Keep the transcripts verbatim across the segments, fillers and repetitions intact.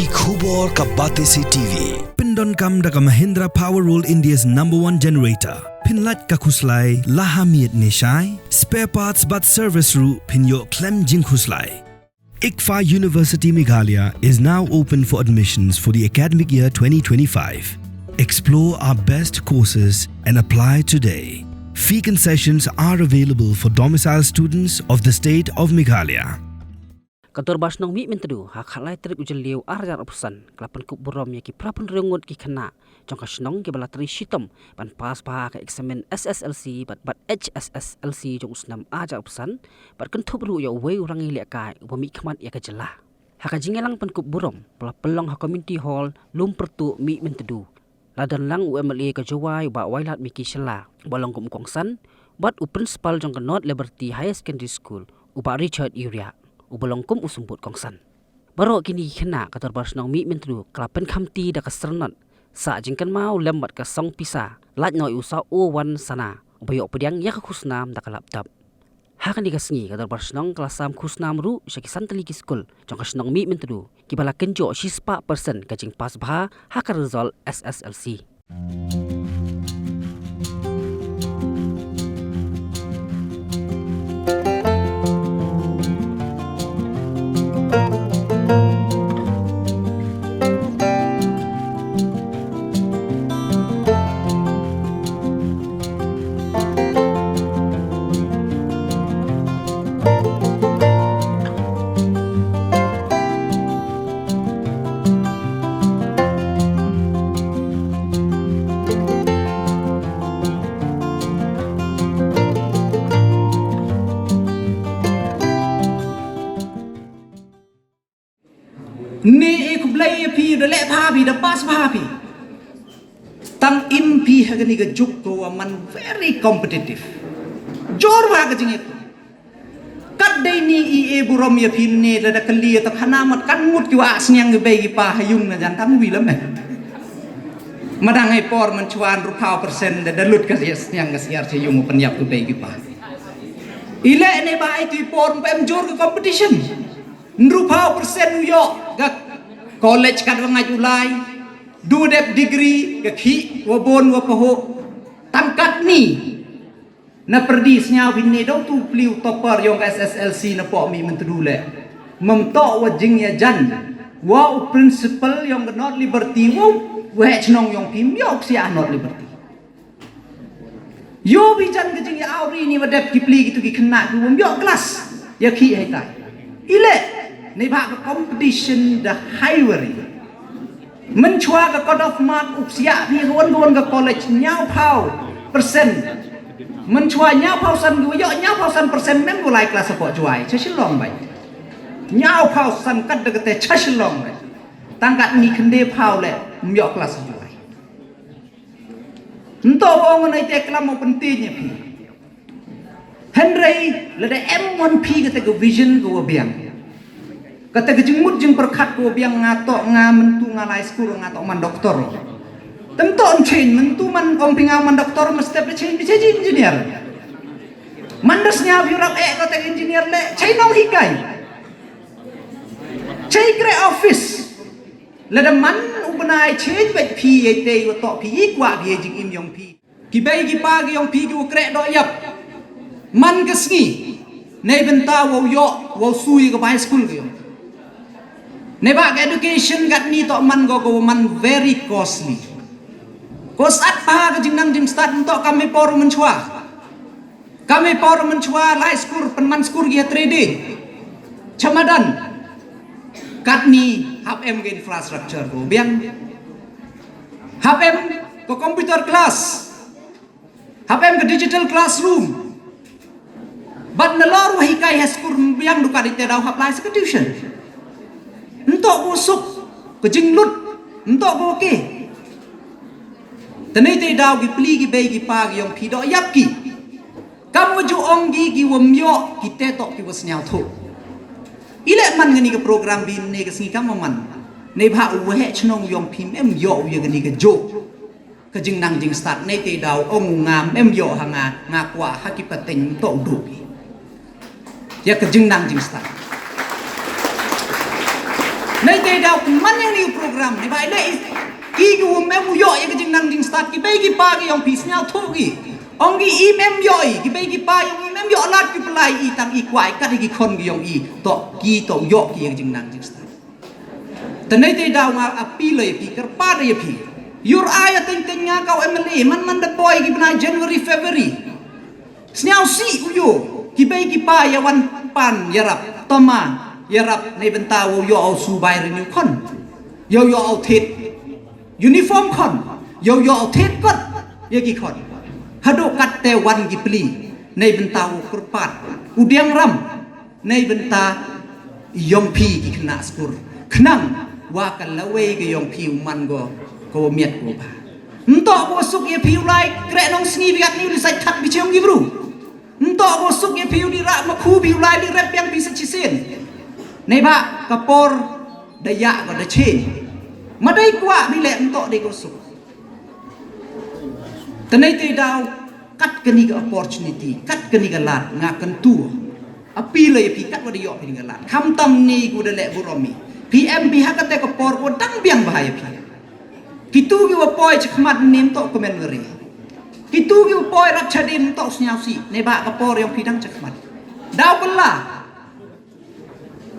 Ki khubor ka Batesi T V. Pyndonkam da ka Mahindra Power World, India's number one generator. Pynlait ka khuslai la ha miet ne shai. Spare parts bad service ruh pynïoh khlem jingkhuslai. ICFAI University Meghalaya is now open for admissions for the academic year twenty twenty-five. Explore our best courses and apply today. Fee concessions are available for domicile students of the state of Meghalaya. Ka Dorbar Shnong Mihmyntdu ha ka lai tarik u Jylliew ar hajar arphew san ka la pynkup burom ïa ki phra phew hynriew ngut ki khynnah jong ka shnong kiba la trei shitom ban pass bha ka eksamin S S L C bad, bad H S S L C jong u snem ar hajar arphew san bad kynthup ruh ïa uwei u rangi lehkai uba mihkhmat ïa ka jylla. Ha ka jingïalang pynkup burom ba la pynlong ha Community Hall Lum Pyrtuh Mihmyntdu, la don lang u M L A ka Jowai u Bah Wailadmiki Shylla uba long kum u kongsan, bad u principal jong ka North Liberty Higher Secondary School u Bah Richard Uriah uba long kum u symbud kongsan. Baroh kine ki khynnah ka Dorbar Shnong Mihmyntdu ka la pynkhamti da ka syrnod sah jingkynmaw lem bad ka song pisa lait noh ïa u Sah O Wan Sana uba ïoh pdiang ïa ka khusnam da ka laptop. Ha kane ka sngi ka Dorbar Shnong ka la sam khusnam ruh sha ki san tylli ki skul jong ka shnong Mihmyntdu kiba la kynjoh shispah percent ka jingpass bha ha ka result S S L C. Ni, eh, khublei ïa phi, da leh bha phi, da pass bha phi. Tang im phi ha kane ka juk kaba man very competitive. Jur bha ka jingim. Kat dei ni i e burom ïa phi ne, lada kylli ïa ta khana mat kan mut ki wa sniang ki bei ki pa ha ïung na jan tang wi lam eh. Madang ai por mynshuwa hynriew phew percent da, da lut ka sniang ka sniar sha ïung u pynïap ki bei ki pa. I leh ne ba ai tu i por ym em jur ka competition. Hynriew phew percent u ïoh ka college kat wa ngait u lai, du dep degree, ka khih wa bun wa pahuh. Tang kat ni, na pyrdi sniaw phi ne, dau tu pli u topper yong ka S S L C na poh Mihmyntdu leh. Mem toh wa jingïajan wa u principal yong ka North Liberty, wa u waheh chnong yong phi, ym ïoh u ksiah North Liberty. Ïoh phi jan ka jingïa awri ni wa dep ki pli kitu ki khynnah ki wym ïoh class ïa khih haitai. I leh, neibhah ka competition da high wa ri. Mynshuwa ka cut off mark u ksiah phi ka wan ka wan ka college hynñiew phew percent. Mynshuwa hynñiew phew san ki wa ïoh hynñiew phew san percent mem wa lai class hapoh Jowai, cha Shillong beit. Hynñiew phew san kat da kata cha Shillong beit. Tang kat ni khyndai phew leh ym ïoh class Jowai. Nto ba ong nai te klam u pynti nya phi. Hynrei lada em wan phi kata ka vision ka wa biang, kata ka jingmut jingpyrkhat ka wa biang, nga toh nga myntu nga lai skul nga toh man doktor. Tymto change myntu man ong phi nga man doktor, mestep da change phi change engineer. Man da sniaw phi rap eh kata engineer leh change nonghikai, change kre office. Lada man u bnai change bad phi ïa te wa toh phi i kwah phi ïa jingim yong phi. Ki bei ki pa ki yong phi ki wa kreh doh ïap. Man ka sngi nei bynta wa u ïoh wa u sui ka bai skul ki yong. Neibhah ka education kat ni toh man ko ko man very costly. Ko sat pa ka jingnang jingstad nto kam me por mynshuwa. Kam me por mynshuwa lai skur pynman skur ki ha trading. Chamadan. Kat ni hap em ka infrastructure ko biang. Hap em ka computer class. Hap em ka digital classroom. Bad na lor wa hikai ha skur biang du kat ite daw hap lai sa ka tuition. Nto ko suk ka jinglut. Nto ko ke. Tene te daw ki pli ki bei ki pa ki yong phi doh ïap ki. Kam wa ju ong ki ki wym ïoh ki te toh ki wa sniaw thuh. I leh man ngani ka program bi ne ka sngi kam wa man. Neibhah u waheh chnong yong phi mem ïoh u ïa ngani ka juk. Ka jingnang jingstad ne te daw ong u nga mem ïoh ha nga, nga kwah ha ki pateng toh u du ki. Ïa ka jingnang jingstad. Nei te daw pynman ïa une u program, ne ba i leh i, ki ki um em u ïoh ïa ka jingnang jingstad, ki bei ki pa ki ong phi sngewthuh ki. Ong ki im em ïoh i, ki bei ki pa ong im em ïoh lad ki pynlai i, tang i kwah i kat ïa ki khon ki ong i. To ki to ïoh ki ïa ka jingnang jingstad. Te nei te daw nga appeal ïa phi, kyrpad ïa phi. Ïur ai ïa teng teng nga ka u M L A, man man da poi ki bnai January, February. Sngewsih u ïoh, ki bei ki pa ïa wan pan ïarap, toma ïarap nei bynta u ïoh u subai renew khon. Ïoh ïoh u thied uniform khon, ïoh ïoh u thied kot ïa ki khon. Haduh katte wan ki pli, nei bynta u kyrpad, u diang ram, nei bynta ïong phi ki khynnah skur. Khnang wa ka lawei ka ïong phi u man go ka wa miat ko ba. Nto ko suk ïa phi u lai kreh nong sngi bigat ni u li sai thak bi chiong ki bru. Nto ko suk ïa phi u li rak ma khu bi u lai li rep biang phi sa chisien. Nei ba ka por da ya ko da chen. Ma dei kwah bi leh nto dei ko suk. Te nei te daw kat kani ka opportunity, kat kani ka lad nga kyntu. Appeal ïa phi kat wa da ïoh phi ni ka lad. Kham tam ni ku da leh burom i. Phi em phi ha kate ka por ko dang biang ba ïa phi. Kitu ki wa poi chakmat nim to kmen wari. Kitu ki wa poi rap chadim to sngewsih. Nei ba ka por ïong phi dang chakmat. Daw bela.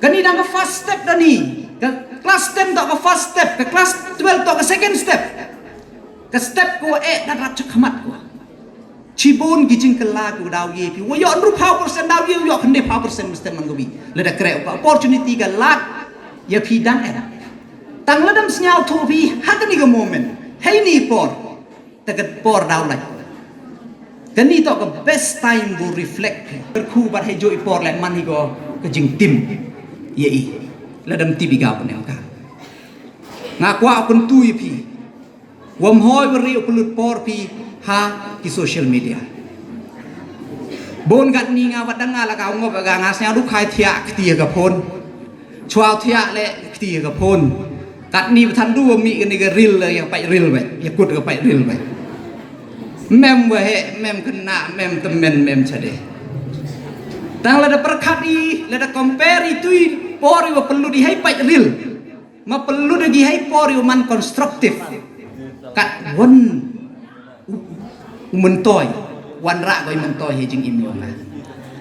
Kani dang ka first step da ni. Ka class ten to ka first step, ka class twelve to ka second step. Ka step ko eh da rap chakmat ko. Chibun ki jingkylla ko daw ye phi. Wa ïoh nru phaw percent daw ye ïoh khynde phaw percent mesti man ko bi. Lada kreh ka opportunity ka lad ïa phi dang eh. Tang ladam sngewthuh phi ha kani ka moment. Hei ni por. Te ka por daw lai. Kani to ka best time bu reflect. Kyrkhu bad hei joi por leh man hi ko ka jingtim. Ïa i. Ladam tibi ga pun ka. Nga kwah kyntu ïa phi. Wam hoi beri u pynlut por phi ha ki social media. Bun kat ni nga wat dang nga la ka ngop ga nga sngewduk khai thiah kti ka phone. Chwa thiah leh kti ka phone. Kat ni ba than du mi kani ka reel la ïa pait reel bai, ïa kut ka pait reel bai. Mem wa he, mem kena, mem temen, mem chade. Tang lada perkhat i, lada compare i tui por i wa pynlut i hei pait reel. Ma pynlut agi hei por i wa man constructive. Kat wan u, u mentoi, wan rak goi mentoi hei jingim yong nga.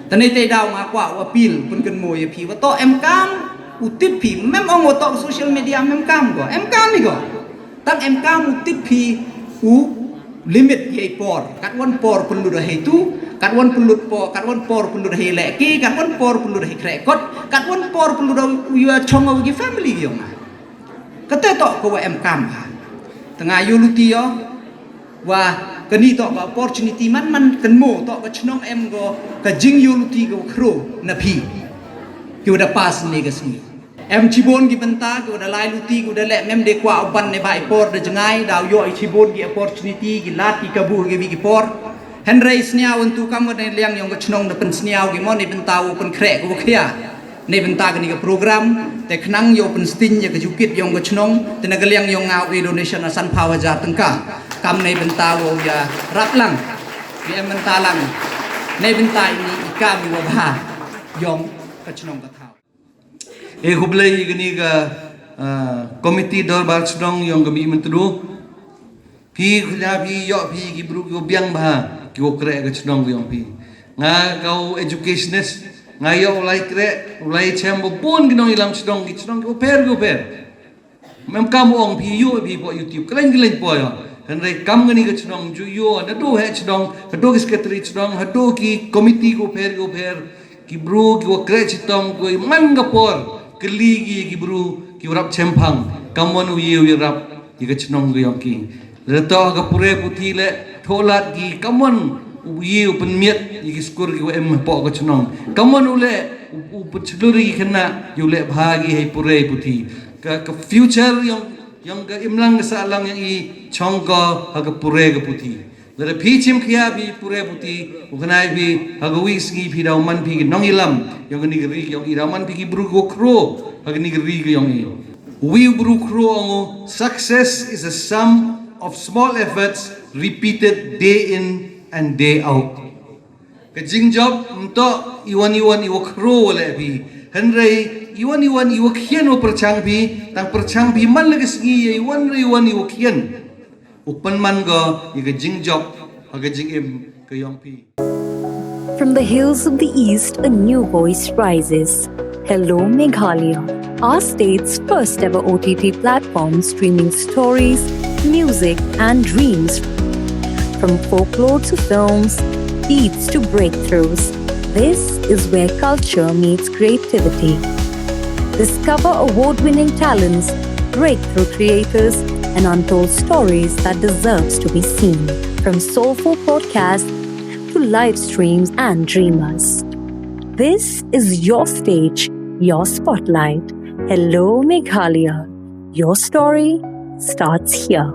Tane te daw nga kwah u appeal pun ken mo ïa phi wa to em kam u tip phi mem ong wa to social media mem kam go em kam ni go. Tang em kam u tip phi u limit ïa i por. Kat wan por pynlut hei tu, kat wan pynlut por, kat wan por pynlut hei leh ki, kat wan por pynlut hei krekot, kat wan por pynlut u ïa chong u gi family yong nga. Kate to ko wa em kam ha. Tanga yu luti yo. Wa kani to ka opportunity man man kan mo to ka chnong em go ka jing yu luti ko khro na phi. Ki wa da pass ni ka sngi. Em chibon ki bynta ki wa da lai luti ki wa da leh mem de kwa uban ne bai por da jngai da yo i chibon ki opportunity ki lat ki kabu ki bi ki por. Henry sniaw entu kam wa ne liang yong ka chnong da pen sniaw ki mo ne bynta u pen kre ko khia. Nei bynta kani ka program te khnang ïa u pynsting ïa ka jukit ïong ka chnong te na ka liang ïong nga u donation a san phaw hajar tyngka. Kam nei bynta u ïa rap lang. Ïa em bynta lang. Nei bynta ini i kam i wa bha ïong ka chnong ka thaw. E khublei ïa kani ka ah, komiti dorbar chnong ïong ka mi myntdu. Phi khna phi ïoh phi ki bru ki biang bha ki ko kreh ka chnong ki ong phi. Nga ka u educationist nga ïoh u lai kreh u lai chem ba bun ki nong ilam chnong ki chnong ki pher ki pher. Mem kam ong phi ïoh phi po YouTube klen klen po ïoh. Henry kam ngani ka chnong ju ïoh na do he chnong ha do ki secretary chnong ha do ki komiti ko pher ko pher. Ki bru ki wa kreh chitong ki wa man ka por kylli ki ki bru ki wa rap chemphang kam wan u ye u rap ïa ka chnong ka ïong ki. Lada to ka pure puthi le tholat ki kam wan u ye u pynmiat ïa ki skur ki wa em hapoh ka chnong kam wan u le u pynchulur ïa ki khynnah ïa u le bha ki hei pure puthi. Ka ka future ïong ïong ka imlang ka sahlang ïong i chong ka ha ka pure ka puthi. Lada phi chim khia phi pure puthi u khnai phi ha ka wi sngi phi daw man phi ki nong ilam ïong kani ka ri ïong i daw man phi ki bru ko khro ha kani ka ri ïong i. Wi bru khro ong success is a sum of small efforts repeated day in and day out. Ka jingjop mto iwan iwan iwa khro wale phi. Henry Iwan iwan iwa khian u pyrchang phi, tang pyrchang phi man la ka sngi, iwan iwan iwa khian. U pynman go i ka jingjop ha ka jingim ka yong phi. From the hills of the East, a new voice rises. Hello, Meghalaya, our state's first ever O T T platform streaming stories, music, and dreams. From folklore to films, beats to breakthroughs, this is where culture meets creativity. Discover award winning talents, breakthrough creators, and untold stories that deserves to be seen. From soulful podcasts to live streams and dreamers. This is your stage, your spotlight. Hello, Meghalaya. Your story starts here.